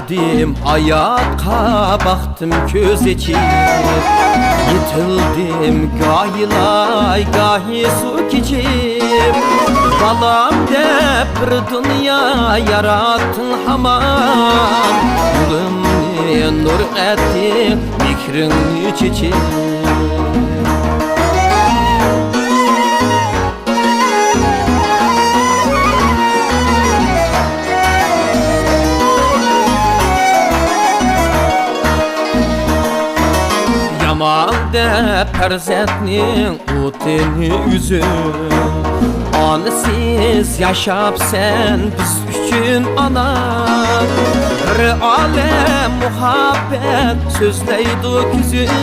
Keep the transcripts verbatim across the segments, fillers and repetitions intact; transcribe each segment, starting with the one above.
دىم ھاياتقا باقتىم كۆز ئېچىپ، يېتىلدىم گاھىلاي گاھى سۇ كېچىپ. بالام دەپ بىر دۇنيا ياراتتىڭ ھامان، گۈلۈمنى نۇر ئەتتىڭ مېھرىڭنى چېچىپ. يامان دەپ پەرزەنتنىڭ ئوتىنى ئۈزۈپ، ئانىسىز ياشاپسەن بىز ئۈچۈن ئانا. بىر ئالەم مۇھەببەت سۆزلەيدۇ كۆزۈڭ،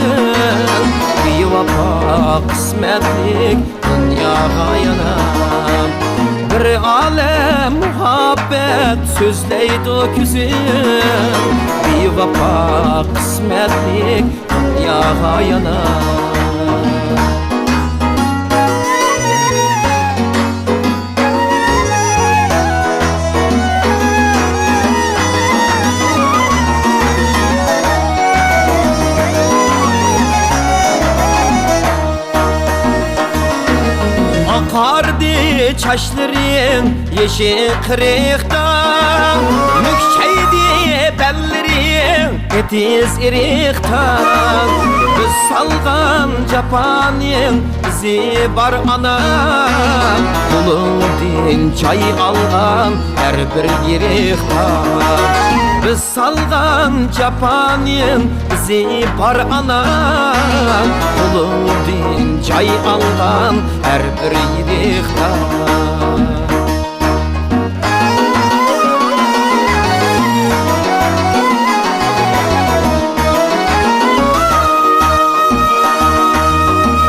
بىۋاپا قىسمەتلىك دۇنياغا يانا. بىر ئالەم مۇھەببەت سۆزلەيدۇ كۆزۈڭ، بىۋاپا قىسمەتلىك دۇنياغا يانا. ئاقاردى چاچلىرىڭ يېشىل قىرىقتا، مۈكچەيدى بەللىرىڭ ئېتىز ئېرىقتا. بىز سالغان جاپانىڭ ئىزى بار ئانا، قولۇڭدىن جاي ئالغان ھەر بىر يېرىقتا. بىز سالغان جاپانىڭ ئىزى بار ئانا، قولۇڭدىن جاي ئالغان ھەر بىر يېرىقتا.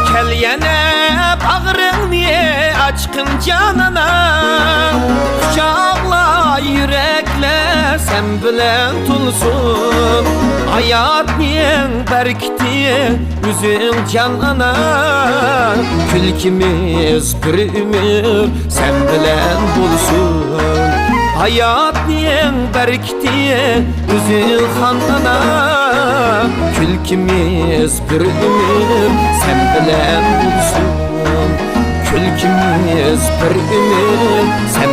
كەل يەنە باغرىڭنى ئاچقىن جانانا، قۇچاقلا يۈرەكلەر سەن بىلەن تولسۇن. ھاياتنىڭ بەرىكىتى ئۆزۈڭ جان ئانا، كۈلكىمىز بىر ئۆمۈر سەن بىلەن بولسۇن. ھاياتنىڭ بەرىكىتى ئۆزۈڭ خان ئانا، كۈلكىمىز بىر ئۆمۈر سەن بىلەن بولسۇن. كۈلكىمىز بىر ئۆمۈر سەن